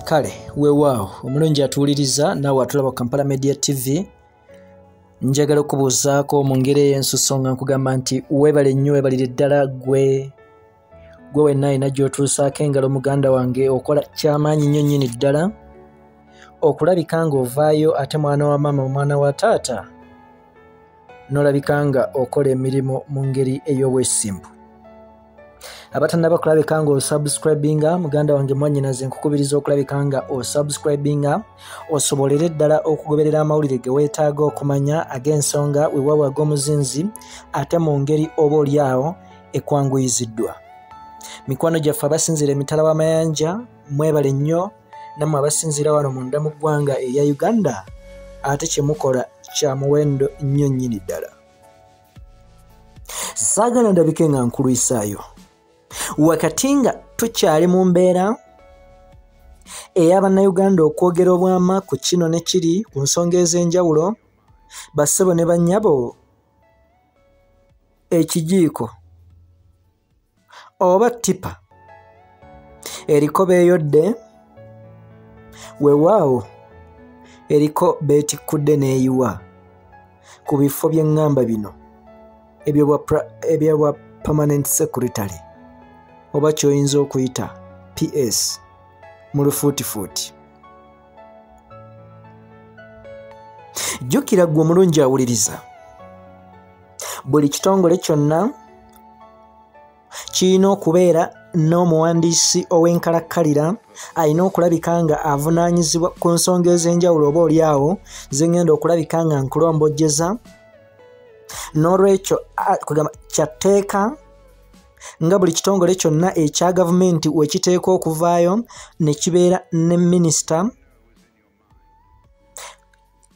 Kale weewaawo omulungi atuwuliriza naawe atulaba ku Kampala Media TV, njagala okubuuzaako mu ngeri ey'ensusso nga nkugamba nti weebale nnyo, weebalire ddala gwe wenna alina gy'otuusaako engalo. Muganda wange, okola kyamaanyi nnyo nnyini ddala okulabika ng'ovaayo ate mwana wa maama, omwana wa taata, n'olabika nga okola emirimu mu ngeri ey'obwesimbu. Abatannaba kulabika nga osubscribinga, muganda wange, mwannyinaze, nkukubiriza okulabika nga osubscribinga osobolere ddala okugoberera amawulire ge weetaaga okumanya ag'ensonga, weewaawo ag'omuzinzi, ate mu ngeri oba oli awo ekwanguyiziddwa. Mikwano gyaffe abasinziira emitala w'amayanja, mwebale nnyo. Nammwe abasinziira wano munda mu ggwanga erya Uganda, ate kye mukola kya muwendo nnyo nnyini ddala. Saagala ndabike nga nkulwisaayo wakati nga tukyali mu mbeera ey'Abannayuganda okwogera obwama ku kino ne kiri ku nsonga ez'enjawulo. Bassebo ne bannyabo, ekijiiko oba ttipa eriko beeyodde, weewaawo eriko beetikkudde n'eyiwa ku bifo by'eŋŋamba bino ebyobwa permanent secretary, oba ky'oyinza okuyita PS mu lufuutifuuti. Jjukira ggwe omulungi awuliriza, buli kitongole kyonna kirina okubeera n'omuwandiisi ow'enkalakkalira alina okulabika nga avunaanyizibwa ku nsonga ez'enjawulo oba oli awo zengenda okulabika nga nkulombojjeza. N'olwekyo kugamba kyatteeka nga buli kitongole kyonna ekya gavumenti we kiteekwa okuvaayo ne kibeera ne minisita.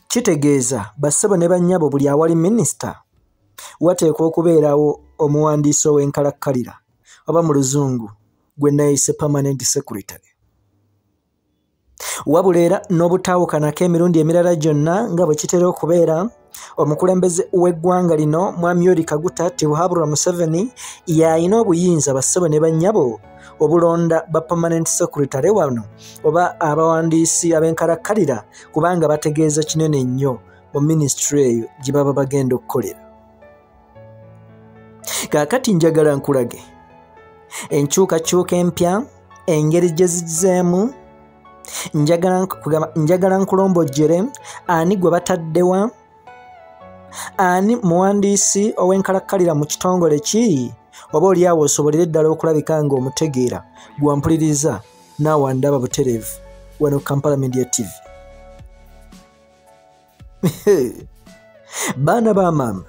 Kitegeeza, bassebo ne bannyabo, buli awali minisita wateekwa okubeerawo omuwandiisi ow'enkalakkalira, oba mu Luzungu gwe nayise permanent secretary. Wabula era n'obutaawukanako emirundi emirala gyonna nga bwe kitera okubeera, omukulembeze w'eggwanga lino, Mwami Yoweri Kaguta Tibuhaburwa Museveni, y'alina obuyinza, bassebo ne bannyabo, obulonda ba permanent secretary wano oba abawandiisi ab'enkalakkalira, kubanga bategeeza kinene nnyo mu minisitule eyo gye baba bagenda okukolera. Kaakati njagala nkulage enkyukakyuka empya engeri gye zizzeemu. Njagala nkulombojjere ani gwe bataddewa, ani muwandiisi ow'enkalakkalira mu kitongole ki, oba oli awo osobolere ddala okulabika ng'omutegeera gwampuliriza naawe andaba butereevu wano Kampala Media TV. Baana ba maama,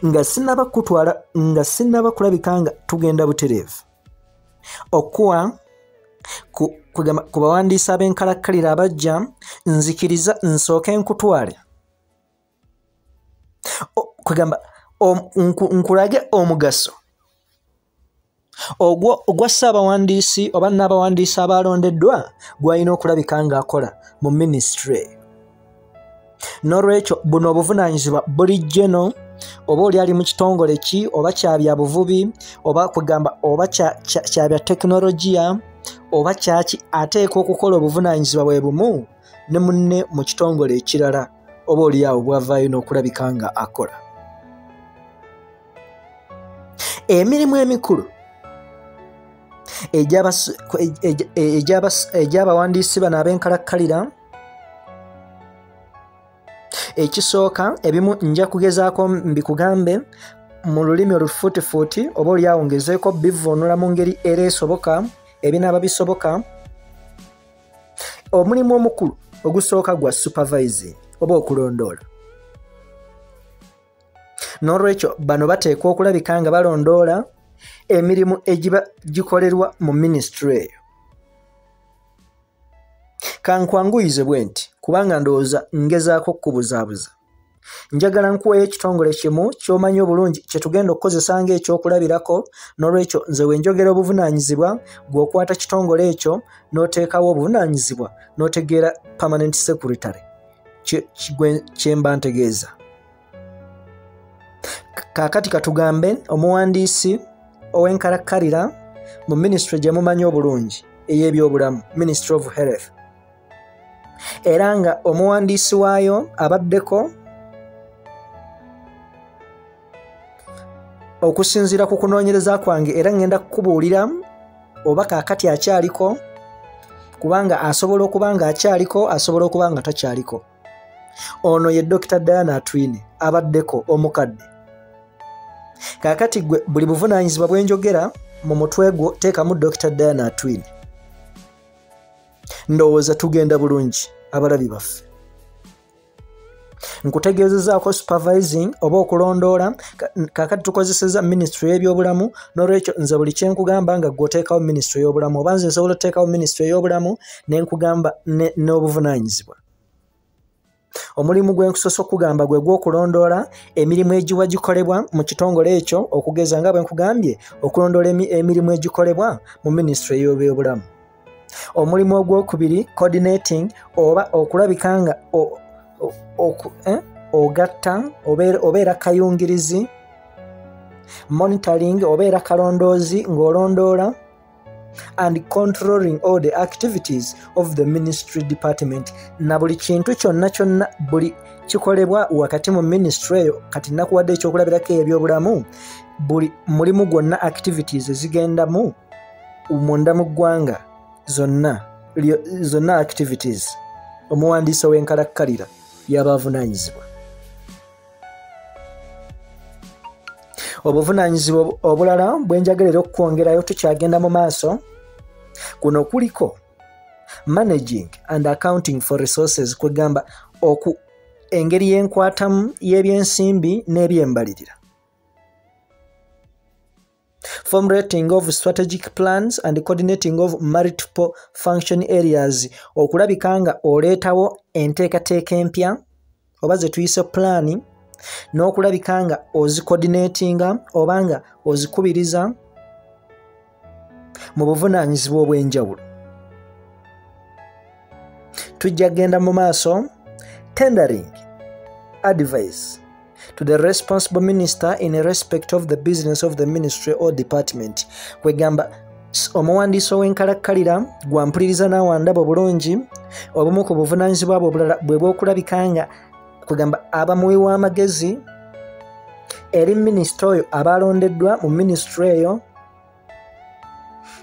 nga sinnaba kutwala, nga sinnaba kulabika nga tugenda butereevu okuwa ku bawandiisi ab'enkalakkalira abajja, nzikiriza nsooke nkutwale kugamba nkulage omugaso ogwa ssaabawandiisi oba nnaabawandiisi abalondeddwa gw'alina okulabika ng'akola mu minisitule eyo. N'olwekyo buno obuvunaanyizibwa bulijjo no oba oli ali mu kitongole ki, oba kya byabuvubi, oba kugamba oba kya bya tekinologiya, oba kyaki, ateekwa okukola obuvunaanyizibwa bwe bumu ne munne mu kitongole ekirala oba oli awo bw'avaayo n'okulabika nga akola emirimu emikulu egy'abawandiisi bano ab'enkalakkalira. Ekisooka, ebimu nja kugezaako mbikugambe mu lulimi olufuutifuuti, oba oli awo ngezeeko bivvuunula mu ngeri era esoboka ebinaaba bisoboka. Omulimu omukulu ogusooka gwa supervising oba okulondoola. N'olwekyo bano bateekwa okulabika nga balondoola emirimu egiba gikolerwa mu minisitule eyo. Kankwanguyize bwe nti, kubanga ndowooza ngezaako okukubuzaabuza. Njagala nkuweeyo ekitongole kimu ky'omanyi obulungi kye tugenda okukozesa ng'ekyokulabirako. N'olwekyo nze we njogera obuvunaanyizibwa, gw'okwata kitongole ekyo n'oteekawo obuvunaanyizibwa n'otegeera permanent secretary kye mba ntegeeza. Kaakati katugambe omuwandiisi ow'enkalakkalira mu minisitule gye mumanyi obulungi. ey'ebyobulamu, Ministry of Health, era nga omuwandiisi waayo abaddeko okusinziira ku kunoonyereza kwange, era ngenda kukubuulira oba kaakati akyaliko, kubanga asobola okuba nga akyaliko, asobola okuba nga takyaliko. Ono ye Dr. Diana Atwine abaddeko omukadde. Kaakati gwe buli buvunaanyizibwa bwe njogera mu mutwe gwo teekamu Dr. Diana Atwine. Ndowooza tugenda bulungi abalabi baffe. Nkutegeezezaako supervising oba okulondoola. Kaakati tukozesezza minisitule y'ebyobulamu, n'olwekyo nze buli kye nkugamba nga ggwe oteekawo minisitule y'obulamu, oba nze nsobola oteekawo minisitule y'obulamu ne nkugamba n'obuvunaanyizibwa. Omulimu gwe nkusoose okugamba gwe gw'okulondoola emirimu egiba gikolebwa mu kitongole ekyo, okugeza nga bwe nkugambye okulondoola emirimu egikolebwa mu minisitule y'ebyobulamu. Omulimu ogwokubiri, coordinating oba okulabika nga ogatta, obeera kayungirizi, monitoring obeera kalondoozi ng'olondoola, and controlling all the activities of the ministry department, na buli kintu kyonna kyonna buli kikolebwa wakati mu ministry eyo. Kati nakuwadde ekyokulabirako ebyobulamu, buli mulimu gwonna, activities ezigendamu munda mu ggwanga zonna zonna activities, omuwandiisi ow'enkalakkalira yaba avunaanyizibwa. Obuvunaanyizibwa obulala bwe njagalira okukwongerayo, tukyagenda mu maaso, kuno kuliko managing and accounting for resources, kwegamba engeri y'enkwatamu y'ebyensimbi n'ebyembalirira, formulating of strategic plans and coordinating of multiple function areas, okulabika nga oleetawo enteekateeka empya oba ze tuyise pulaani, n'okulabika nga ozikoordinatinga oba nga ozikubiriza mu buvunaanyizibwa obw'enjawulo. Tujja kugenda mu maaso, tendering advice to the responsible minister in respect of the business of the ministry or department, kwegamba omuwandiisi ow'enkalakkalira gwampuliriza n'awandaba obulungi, obumu ku buvunaanyizibwa bwe obulala bwe bw'okulabika nga kwegamba abamuwi w'amagezi eri minisita oyo aba alondeddwa mu minisitule eyo,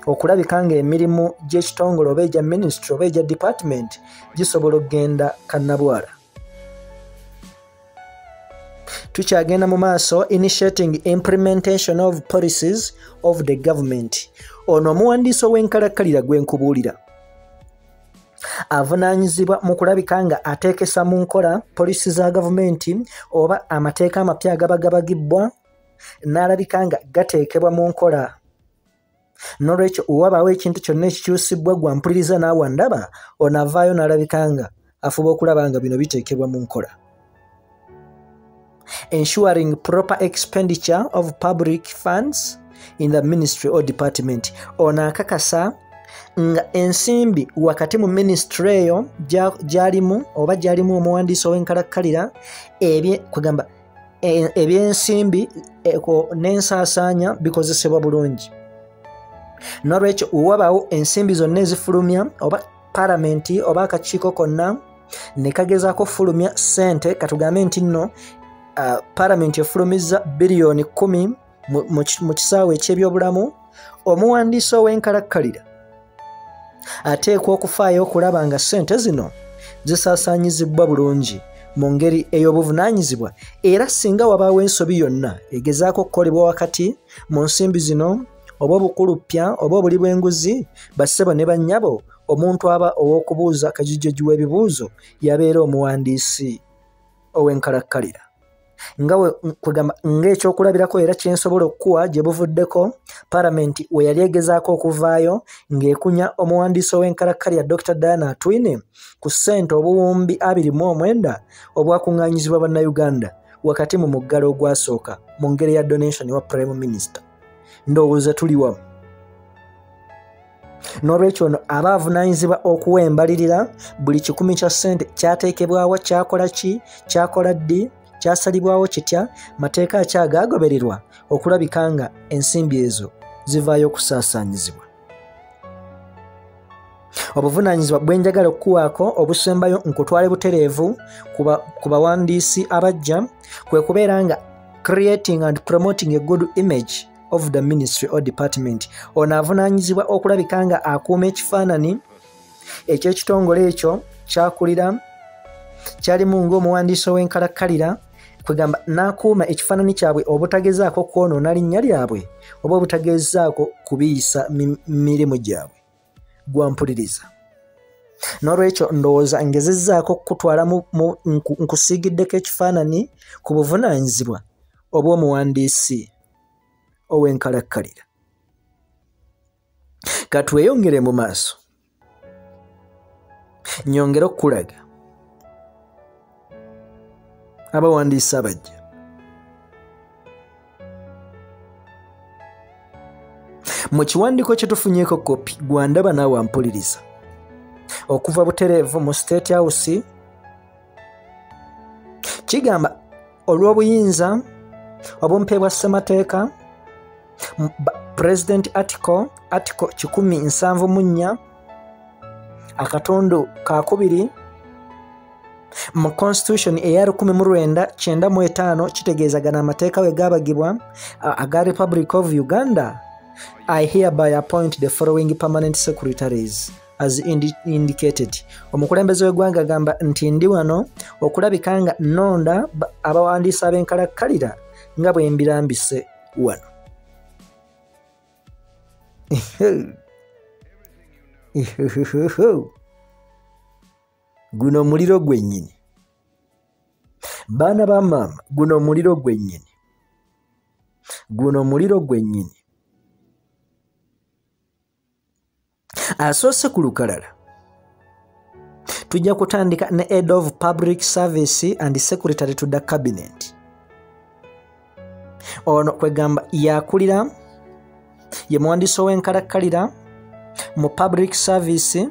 okulabika ng'emirimu gy'ekitongole oba egya minisitule oba egya department gisobola okugenda kannabwala. Tukyagenda mu maaso, initiating implementation of policies of the government. Ono omuwandiisi ow'enkalakkalira gwe nkubuulira avunaanyizibwa mu kulabika nga ateekesa mu nkola polisi za gavumenti oba amateeka amapya agaba gabagibwa, n'alabika nga gateekebwa mu nkola. N'olwekyo wabaawo ekintu kyonna ekikyusibwa, gwampuliriza naawe ndaba, ono avaayo n'alabika nga afuba okulaba nga bino biteekebwa mu nkola. Ensuring proper expenditure of public funds in the ministry or department. Ono akakasa nga ensimbi wakati mu minisitule eyo gy'alimu oba gy'alimu omuwandiisi ow'enkalakkalira, kwegamba ebyensimbi n'ensaasaanya bikozesebwa bulungi. N'olwekyo wabaawo ensimbi zonna ezifulumya oba palamenti oba akakiiko konna ne kagezaako fulumya ssente, katugambe nti nno palamenti efulumizza biliyoni 10 mu kisaawe eky'ebyobulamu, omuwandiisi ow'enkalakkalira ateekwa okufaayo okulaba nga ssente zino zisaasaanyizibwa bulungi mu ngeri ey'obuvunaanyizibwa, era singa wabaawo ensobi yonna egezaako okukolebwa wakati mu nsimbi zino oba obukulupya oba obuli bw'enguzi, bassebo ne bannyabo, omuntu aba ow'okubuuza kajujjuju w'ebibuuzo yabeera omuwandiisi ow'enkalakkalira. Nga kwegamba ng'ekyokulabirako era kye nsobola okukuwa gye buvuddeko, palamenti we yali egezaako okuvaayo ng'ekunya omuwandiisi ow'enkalakkalira Dr. Diana Atwine ku ssente obuwumbi 29 obwakuŋŋaanyizibwa Bannayuganda wakati mu muggalo ogwasooka mu ngeri ya donation wa Prime Minister. Ndowooza tuli wamu. N'olwekyo ono aba avunaanyizibwa okuwa embalirira buli 100 kya ssente kyateekebwawo, kyakola ki, kyakola ddi, kyasalibwawo kitya, mateeka ki agaagobererwa okulabika nga ensimbi ezo zivaayo okusaasaanyizibwa. Obuvunaanyizibwa bwe njagala okukuwaako obusembayo nkutwale butereevu ku bawandiisi abajja kwe kubeera nga creating and promoting a good image of the ministry or department. Ono avunaanyizibwa okulabika nga akuuma ekifaananyi eky'ekitongole ekyo kyakulira kyalimu ng'omuwandiisi ow'enkalakkalira, kwegamba n'akuuma ekifaananyi kyabwe obutagezaako kwonoona linnya lyabwe oba obutagezaako kubiyisa mirimu gyabwe. Gwampuliriza. N'olwekyo ndowooza ngezezzaako kukutwala nkusiigiddeko ekifaananyi ku buvunaanyizibwa obw'omuwandiisi ow'enkalakkalira. Katweyongere mu maaso, nyongere okukulaga abawandiisi abajja. Mu kiwandiiko kye tufunyeeko kopi, gwandaba naawe ampuliriza, okuva butereevu mu State House, kigamba olw'obuyinza obumpeebwa ssemateeka President Article 174 2 mu Constitution eya 1995, kitegeezagana amateeka we gaabagibwa aga Republic of Uganda. I hereby appoint the following permanent secretaries as indicated. Omukulembeze w'eggwanga agamba nti ndi wano okulabika nga nnonda abawandiisi ab'enkalakkalira nga bwe mbirambise wano. Guno omuliro gwennyini. Baana ba maama, guno omuliro gwennyini. Guno omuliro gwennyini. Asoose ku lukalala tujja kutandika ne Head of Public Service and Secretary to the Cabinet. Ono kwegamba yakulira, ye muwandiisi ow'enkalakkalira mu Public Service,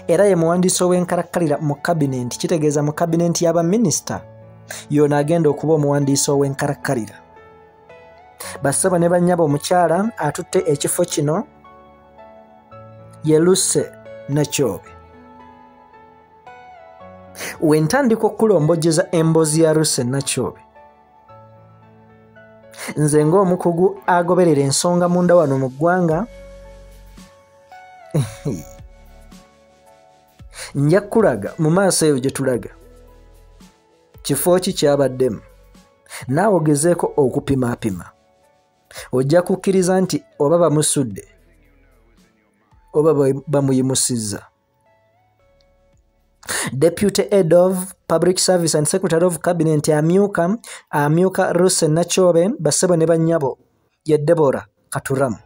era ye muwandiisi ow'enkalakkalira mu Cabinet. Kitegeeza mu Cabinet y'abaminisita y'ono agenda okuba omuwandiisi ow'enkalakkalira. Bassebo ne bannyabo, omukyala atutte ekifo kino ye Lucy Nakyobe. We ntandika okulombojjeza emboozi ya Lucy Nakyobe, nze ng'omukugu agoberera ensonga munda wano mu ggwanga, nja kulaga mu maaso eyo gye tulaga kifo ki kyabaddemu, naawe ogezeeko okupimaapima. Ojja kukkiriza nti oba bamusudde oba bamuyimusizza. Deputy Head of Public Service and Secretary of Cabinet amyuka Lucy Nakyobe, bassebo ne bannyabo, ye Deborah Katuramu.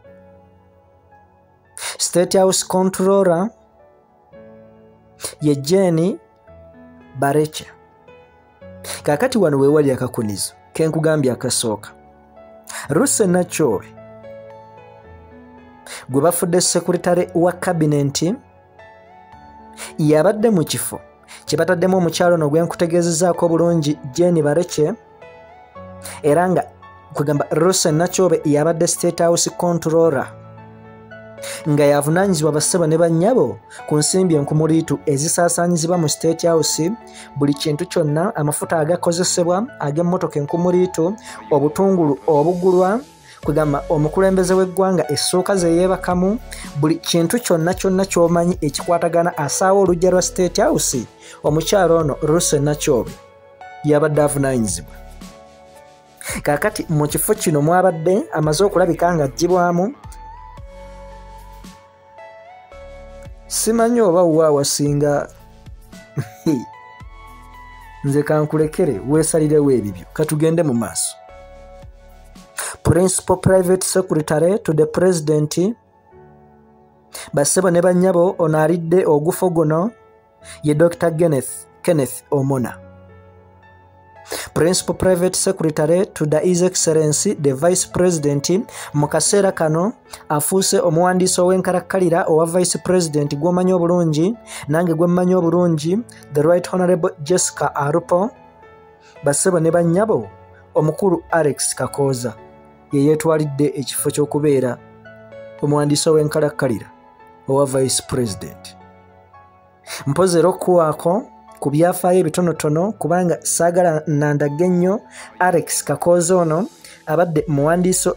State House Controller ye Jane Barecha. Kaakati wano we wali akakunizo ke nkugambye akasooka. Lucy Nakyobe gwe bafudde secretary wa Cabinet yabadde mu kifo kye bataddemu omukyalo ono gwe nkutegeezezzaako obulungi, Jane Bareche, era nga kwegamba Lucy Nakyobe yabadde State House Controller nga yavunaanyizibwa bassebo ne bannyabo ku nsimbi enkumuliitu ezisaasaanyizibwa mu State House, buli kintu kyonna, amafuta agakozesebwa ag'emmotoka enkumuliitu, obutungulu obugulwa, kwegamba omukulembeze w'eggwanga essuuka ze yeebakamu, buli kintu kyonna kyonna ky'omanyi ekikwatagana asaawo oluggya lwa State House, omukyalo ono Lucy Nakyobe yabadde avunaanyizibwa. Kaakati mu kifo kino mwabadde amaze okulabika nga aggyibwamu. Simanyi oba wa awasinga, nze kankulekere weesalirewo ebibyo. Katugende mu maaso. Principal Private Secretary to the President, bassebo ne bannyabo, ono alidde ogufo guno ye Dr. Kenneth Omona. Principal Private Secretary to the His Excellency the Vice President, mu kaseera kano afuuse omuwandiisi ow'enkalakkalira owa Vice President gw'omanyi obulungi, nange gwe mmanyi obulungi, the Right Honorable Jessica Alupo. Bassebo ne bannyabo, omukulu Alex Kakooza ye yeetwalidde ekifo ky'okubeera omuwandiisi ow'enkalakkalira owa vice president. Mpozi era okuwaako ku byafaayo ebitonotono kubanga saagala nandagge nnyo. Alex Kakooza ono abadde muwandiisi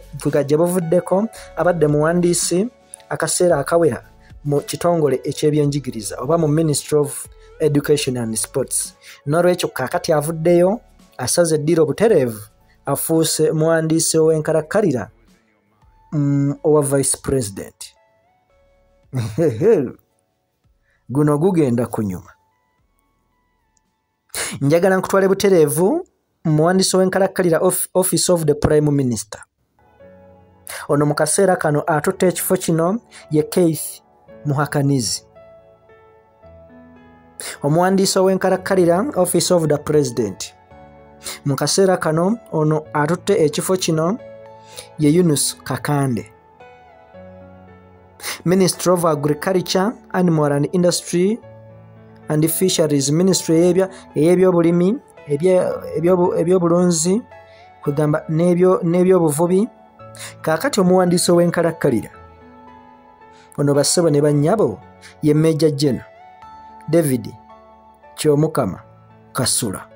gye buvuddeko, abadde muwandiisi akaseera akawera mu kitongole eky'ebyenjigiriza oba mu Ministry of Education and Sports. N'olwekyo kaakati avuddeyo asaze eddiiro obutereevu, afuuse muwandiisi ow'enkalakkalira owa vice president. Guno gugenda kunyuma. Njagala nkutwale butereevu muwandiisi ow'enkalakkalira Office of the Prime Minister. Ono mu kaseera kano atutte ekifo kino ye Keith Muhakanizi. Omuwandiisi ow'enkalakkalira Office of the President mu kaseera kano ono atutte ekifo kino ye Yunus Kakande. Ministry of Agriculture, Animal and Industry and Fisheries, Ministry ey'ebyobulimi, ebyobulunzi kwegamba n'ebyobuvubi. Kaakati omuwandiisi ow'enkalakkalira ono bassebo ne bannyabo ye Major General David Kyomukama Kasula.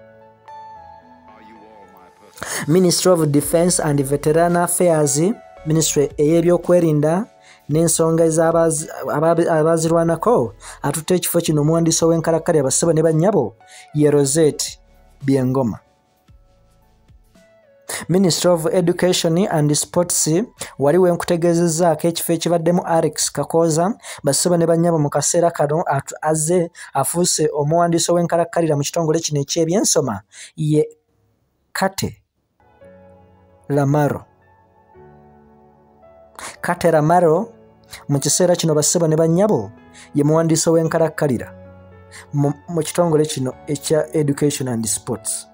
Ministry of Defense and Veteran Affairs, Ministry ey'ebyokwerinda n'ensonga abazirwanako, atutte ekifo kino omuwandiisi ow'enkalakkalira bassebo ne bannyabo ye Rosette Byengoma. Ministry of Education and Sports, wali we nkutegeezezzaako ekifo ekibaddemu Alex Kakooza, bassebo ne bannyabo mu kaseera kano azze afuuse omuwandiisi ow'enkalakkalira mu kitongole kino eky'ebyensoma ye Kate Lamaro. Kate Lamaro mu kiseera kino bassebo ne bannyabo ye muwandiisi ow'enkalakkalira mu kitongole kino ekya Education and Sports.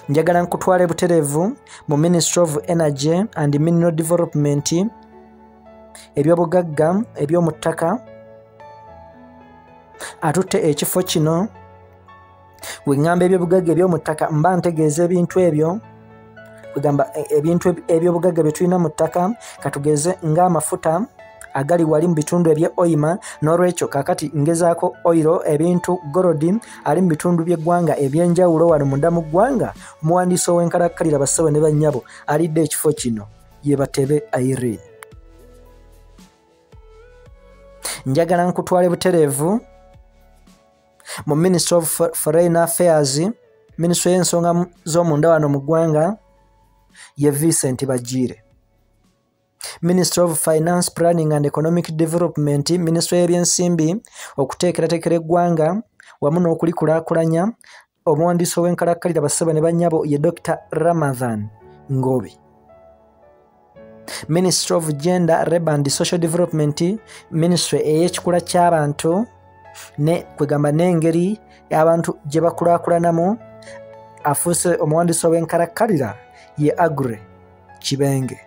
Njagala nkutwale butereevu mu Ministry of Energy and Mineral Development, ebyobugagga eby'omu ttaka, atutte ekifo kino. We ŋŋamba ebyobugagga eby'omu ttaka mba ntegeeza ebintu ebyo, kwegamba ebintu ebyobugagga bye tulina mu ttaka, katugeze ng'amafuta agali wali mu bitundu eby'e Oyima. N'olwekyo kaakati ngezaako oiro, ebintu golodi ali mu bitundu by'eggwanga ebyenjawulo wano munda mu ggwanga. Omuwandiisi ow'enkalakkalira bassebo ne bannyabo alidde ekifo kino ye Batebe Irene. Njagala nkutwale butereevu mu Ministry of Foreign Affairs, Ministry y'ensonga z'omunda wano mu ggwanga ye Vincent Bagiire. Ministry of Finance, Planning and Economic Development, Ministry y'ebyensimbi, okuteekerateekera eggwanga wamu n'okulikulaakulanya, omuwandiisi ow'enkalakkalira bassebo ne bannyabo ye Dr. Ramadhan Ngobi. Ministry of Gender, Labour and Social Development, Ministry ey'ekikula ky'abantu ne kwegamba n'engeri abantu gye bakulaakulanamu, afuuse omuwandiisi ow'enkalakkalira ye Agre Kibenge.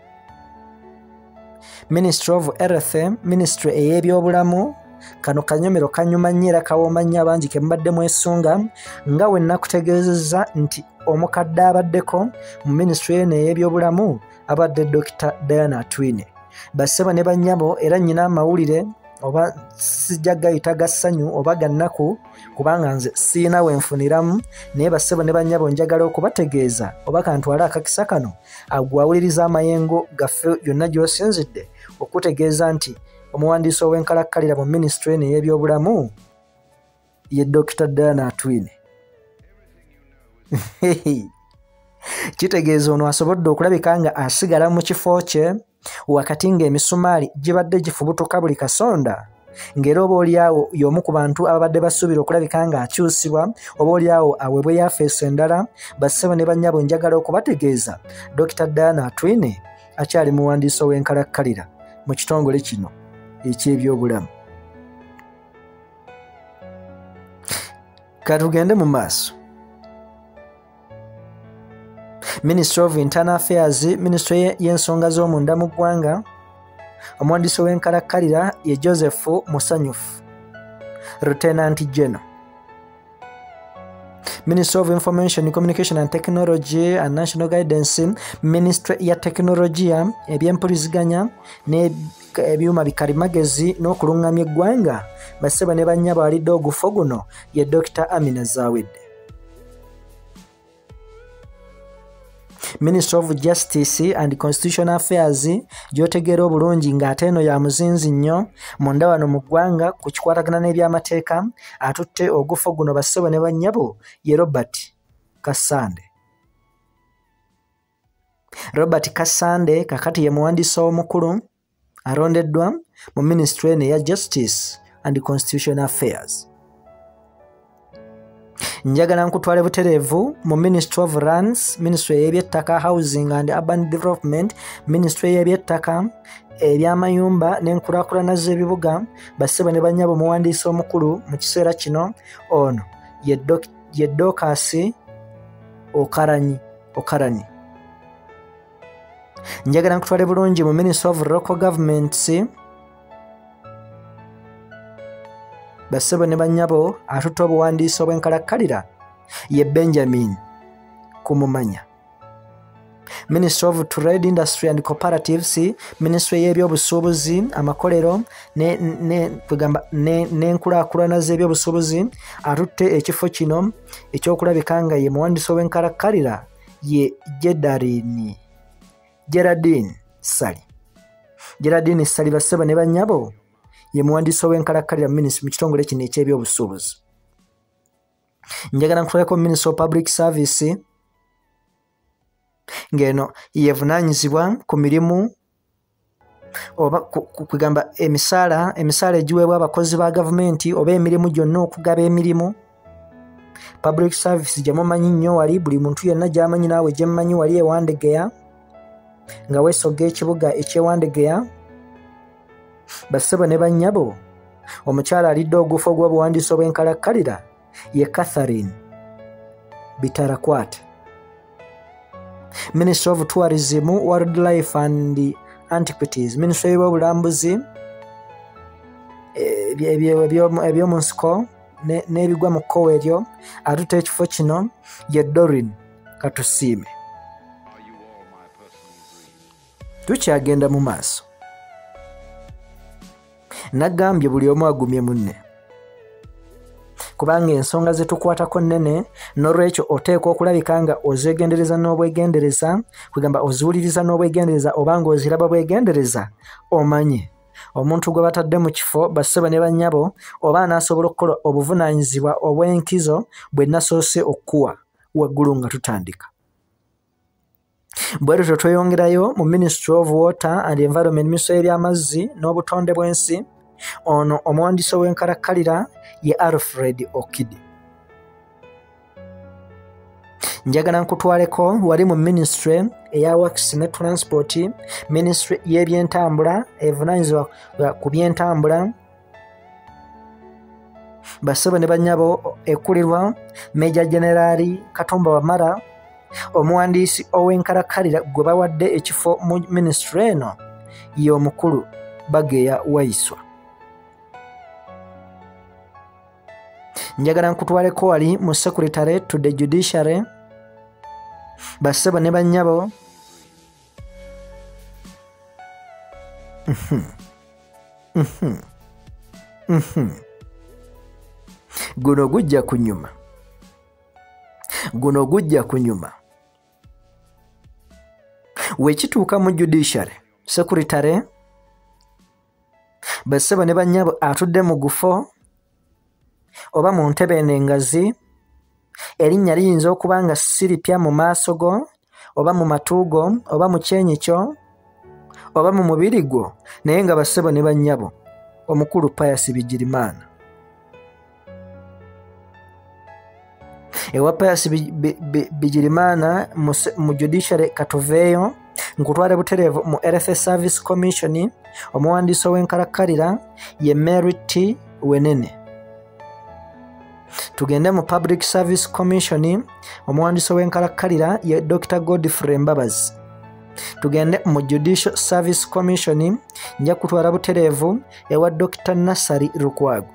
Ministry of Health, Ministry ey'ebyobulamu, kano kanyomero kanyuma nnyo era kawooma nnyo abangi ke mubadde mwesunga, nga we nnakutegeezezza nti omukadde abaddeko mu minisitule eno ey'ebyobulamu abadde Dr. Diana Atwine. Bassebo ne bannyabo, era nnyina amawulire oba sijja gayita ga ssanyu oba ga nnaku kubanga nze siina we nfuniramu, naye bassebo ne bannyabo njagala okubategeeza oba kantwale akakisa kano agwawuliriza amayengo gaffe yonna gy'osinzidde okutegeeza nti omuwandiisi ow'enkalakkalira mu minisitule eno ey'ebyobulamu ye Dr. Diana Atwine. Kitegeeza ono asobodde okulabika nga asigala mu kifo kye wakati ng'emisumaali gibadde gifubutuka buli kasonda, ng'era oba oliawo y'omu ku bantu ababadde basuubira okulabika ng'akyusibwa, oba oliawo aweebwe yafeesi endala. Bassebo ne bannyabo njagala okubategeeza Dr. Diana Atwine akyali muwandiisi ow'enkalakkalira mu kitongole kino eky'ebyobulamu. Katugende mu maaso. Ministry of Internal Affairs, Ministry y'ensonga z'omunda mu ggwanga, omuwandiisi w'enkalakkalira ye Joseph Musanyufu, Lieutenant General. Ministry of Information, Communication and Technology and National Guidance, Ministry ya Teknologiya, ebyempuliziganya n'ebyuma bikalimagezi n'okulungamya eggwanga, bassebo ne bannyabo alidde ogufo guno ye Dr. Amina Zawedde. Ministry of Justice and Constitutional Affairs gy'otegeera obulungi ng'ate eno ya muzinzi nnyo munda wano mu ggwanga ku kikwatagana n'ebyamateeka, atutte ogufo guno bassebo ne bannyabo ye Robert Kasande. Robert Kasande kakati ye muwandiisi omukulu alondeddwa mu minisitule eno eya Justice and Constitutional Affairs. Njagala nkutwale butereevu mu Ministry of Lands, Ministry ey'ebyettaka, Housing and Urban Development, Ministry y'ebyettaka, ebyamayumba n'enkulaakulana z'ebibuga, bassebo ne bannyabo omuwandiisi omukulu mu kiseera kino ono ye Dorcas Okarani. Njagala nkutwale bulungi mu Ministry of Local Governments, bassebo ne bannyabo atutte obuwandiisi obw'enkalakkalira ye Benjamin Kumumanya. Ministry of Trade, Industry and Cooperatives, Ministry y'ebyobusuubuzi, amakolero n'enkulaakulana z'ebyobusuubuzi, atutte ekifo kino ekyokulabika nga ye muwandiisi ow'enkalakkalira ye Geraldine Ssali. Geraldine Ssali bassebo ne bannyabo ye muwandiisi ow'enkalakkalira mu kitongole kino eky'ebyobusuubuzi. Njagala nkutwaleko Ministry of Public Service ng'eno yevunaanyizibwa ku mirimu oba kugamba emisaala egiweebwa abakozi ba gavumenti oba emirimu gyonna okugaba emirimu. Public Service gye mumanyi nnyo wali, buli muntu yenna gy'amanyi naawe gye mmanyi wali e Wandegeya, nga weesogga ekibuga eky'e Wandegeya. Bassebo ne bannyabo, omukyala alidde ogufo gw'obuwandiisi obw'enkalakkalira ye Catherine Bitarakwate. Ministry of Tourism, Wildlife and Antiquities, Ministry y'ebyobulambuzi, ebyomu nsiko n'ebigwa mu kkowe eryo, atutte ekifo kino ye Doreen Katusiime. Tukyagenda mu maaso. Nagambye buli omu agumye munne, kubanga ensonga ze tukwatako nnene, n'olwekyo oteekwa okulabika nga ozeegendereza n'obwegendereza, kugamba oziwuliriza n'obwegendereza oba ng'oziraba bwegendereza, omanye omuntu gwe batadde mu kifo bassebo ne bannyabo oba anaasobola okukola obuvunaanyizibwa obw'enkizo bwe nasoose okuwa waggulu nga tutandika. Bwe tutyo tweyongerayo mu Ministry of Water and Environment, Ministry y'ebyamazzi n'obutonde bw'ensi, ono omuwandiisi ow'enkalakkalira ye Alfred Okidi. Njagala nkutwaleko wali mu Ministry eya Works ne Transport, Ministry y'ebyentambula evunaanyizibwa ku byentambula, bassebo ne bannyabo ekulirwa Major General Katumba Wamala. Omuwandiisi ow'enkalakkalira gwe bawadde ekifo mu minisitule eno ye omukulu Bageya Waiswa. Njagala nkutwaleko wali mu Secretary to the Judiciary, bassebo ne bannyabo guno gujja kunyuma, guno gujja kunyuma. Wekituuka mu Judiciary Secretary, bassebo ne bannyabo atudde mu gufo oba mu ntebe eno engazi, erinnya liyinza okuba nga si lipya mu maaso go oba mu matu go oba mu kyenyi kyo oba mu mubiri gwo, naye nga bassebo ne bannyabo omukulu Pius Bigirimana. Ewa Pius Bigirimana mu Judiciary katuveeyo nkutwale butereevu mu Health Service Commission, omuwandiisi ow'enkalakkalira ye Mary T. Wenene. Tugende mu Public Service Commission, omuwandiisi ow'enkalakkalira ye Dr. Godfrey Mbabazi. Tugende mu Judicial Service Commission, nja kutwala butereevu ewa Dr. Nassari Lukwago.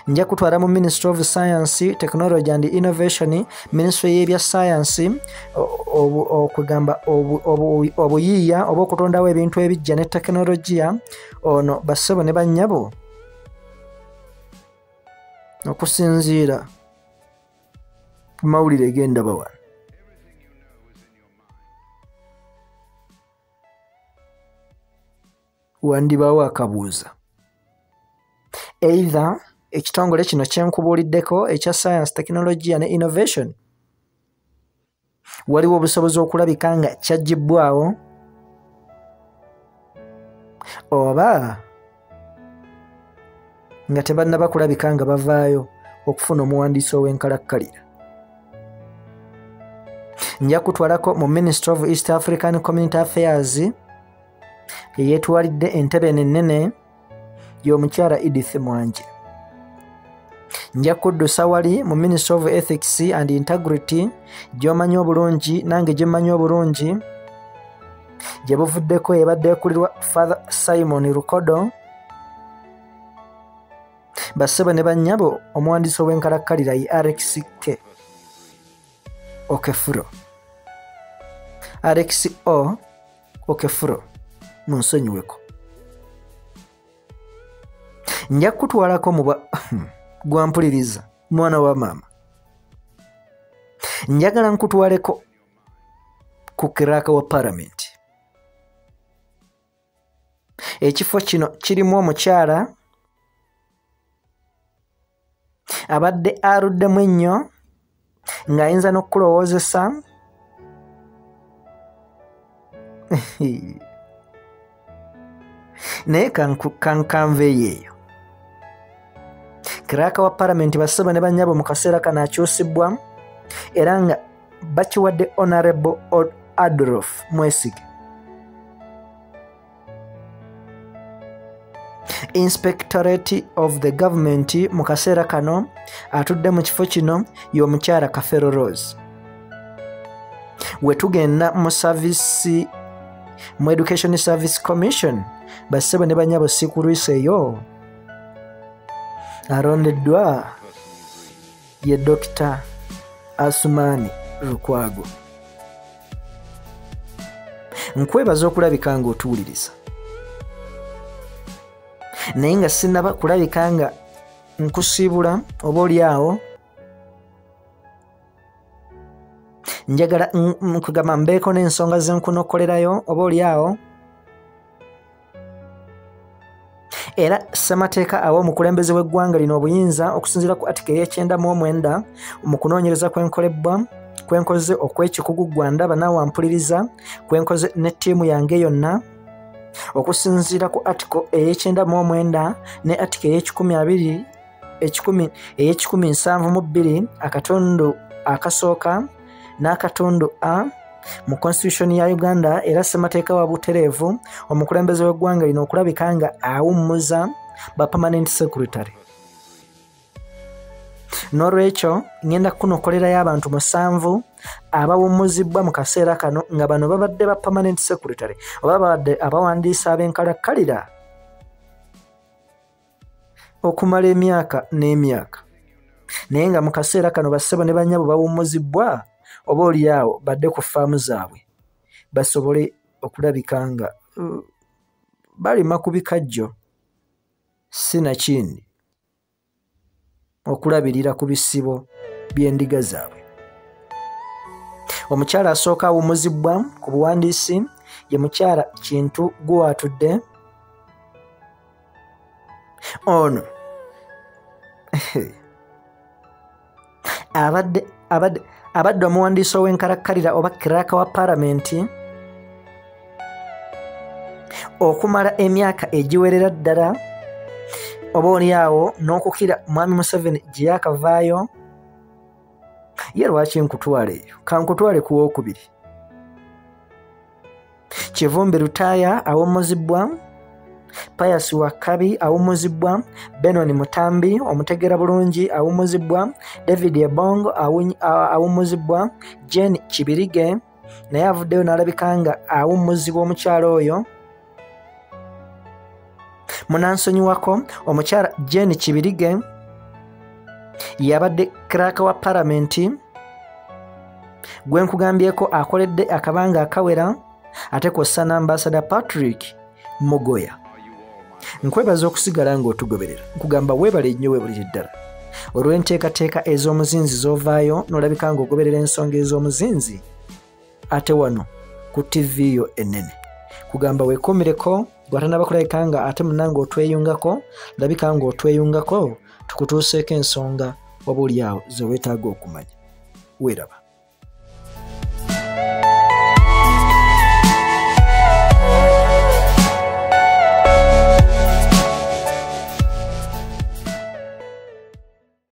Nja kutwala mu Ministry of Science, Technology and Innovation, Ministry y'ebya Science, okugamba obuyiiya oba okutondawo ebintu ebijja ne tekinologiya. Ono bassebo ne bannyabo, okusinziira ku mawulire gendaba wano, wandibaawo akabuuza. Either ekitongole kino kyenkubuuliddeko ekya Science, Technology ne Innovation waliwo obusobozi okulabika nga kyaggyibwawo, oba nga tebannaba kulabika nga bavaayo okufuna omuwandiisi ow'enkalakkalira. Nja kutwalako mu Ministry of East African Community Affairs, eyeetwalidde entebe ennene y'omukyala Edith Mwanje. Nja kuddusa wali mu Ministry of Ethics and Integrity, gy'omanyi obulungi nange gye mmanyi obulungi, gye buvuddeko ebadde ekulirwa Father Simon Rukodo. Bassebo ne bannyabo, omuwandiisi ow'enkalakkalira ye Alex K Okefuro, Alex O Okefuro, munsonyiweko. Nja kutwalako mu gwampuliriza mwana wa maama, njagala nkutwaleko ku kiraka wa palamenti. Ekifo kino kirimu omukyala abadde aluddemu ennyo ng'ayinza n'okukulowoozesa naye kanveeyo eyo. Kiraka wa palamenti bassebo ne bannyabo mu kaseera kano akyusibwa era nga bakiwadde Honorable Adolf Mwesige. Inspectorate of the Government mu kaseera kano atudde mu kifo kino y'omukyala Kafero Rose. We tugenda mu service, mu Education Service Commission, bassebo ne bannyabo sikulwisa eyo alondeddwa ye Dr. Asumani Lukwago. Nkwebaza okulabika ng'otuwuliriza, naye nga sinnaba kulabika nga nkusiibula oba oli awo, njagala nkugamba mbeeko n'ensonga ze nkunokolerayo oba oli awo. Era ssemateeka awa omukulembeze w'eggwanga lino obuyinza okusinziira ku article ey'ekyenda mu 9 mu kunoonyereza kwenkolebwa kwenkoze okw'ekikugu gwandaba naawe ampuliriza kwenkoze ne ttiimu yange yonna, okusinziira ku article ey'ekyenda mu 9 ne article ey'ekikumi abiri ekikumi ey'ekikumibiri mu 72 akatundu akasooka n'akatundu a mu constitution ya Uganda. Era ssemateeka wa butereevu omukulembeze w'eggwanga lino okulabika nga awummuza ba permanent secretary. N'olwekyo ngenda kunokolerayo abantu 7 abawummuzibwa mu kaseera kano, nga bano babadde ba permanent secretary oba babadde abawandiisi ab'enkalakkalira okumala emyaka n'emyaka, naye nga mu kaseera kano bassebo ne bannyabo bawummuzibwa, oba oli awo badde ku faamu zaabwe basobole okulabika nga balima ku bikajjo, sinakindi okulabirira ku bisibo by'endiga zaabwe. Omukyala asooka awummuzibwa ku buwandiisi ye mukyala Kintu Guwatudde. Ono abadde omuwandiisi ow'enkalakkalira oba kiraka wa palamenti okumala emyaka egiwerera ddala, oba oli awo n'okukira mwami Museveni gye yakavaayo. Ye lwaki nkutwala eyo? Kankutwale ku wookubiri, Kivumbi Lutaaya awummuzibwa, Pius Wakabi awummuzibwa, Benon Mutambi omutegeera bulungi awummuzibwa, David Ebong awummuzibwa, Jane Kibirige naye avuddeyo n'alabika nga awummuzibwa. Omukyala oyo munansonyiwako, omukyala Jane Kibirige Yabadde clerk wa palamenti gwe nkugambyeko akoledde akabanga akawera, ate kw'ossa n'ambasada Patrick Mugoya. Nkwebaza okusigala ng'otugoberera, nkugamba weebale nnyo, weebulire ddala olw'enteekateeka ez'omuzinzi z'ovaayo n'olabika ng'ogoberera ensonga ez'omuzinzi ate wano ku TV yo ennene. Kugamba weekuumireko gwatanaba kulabika nga ate munnange otweyungako, labika ng'otweyungako tukutuuseeko ensonga oba oli awo ze weetaaga okumanya. Weeraba.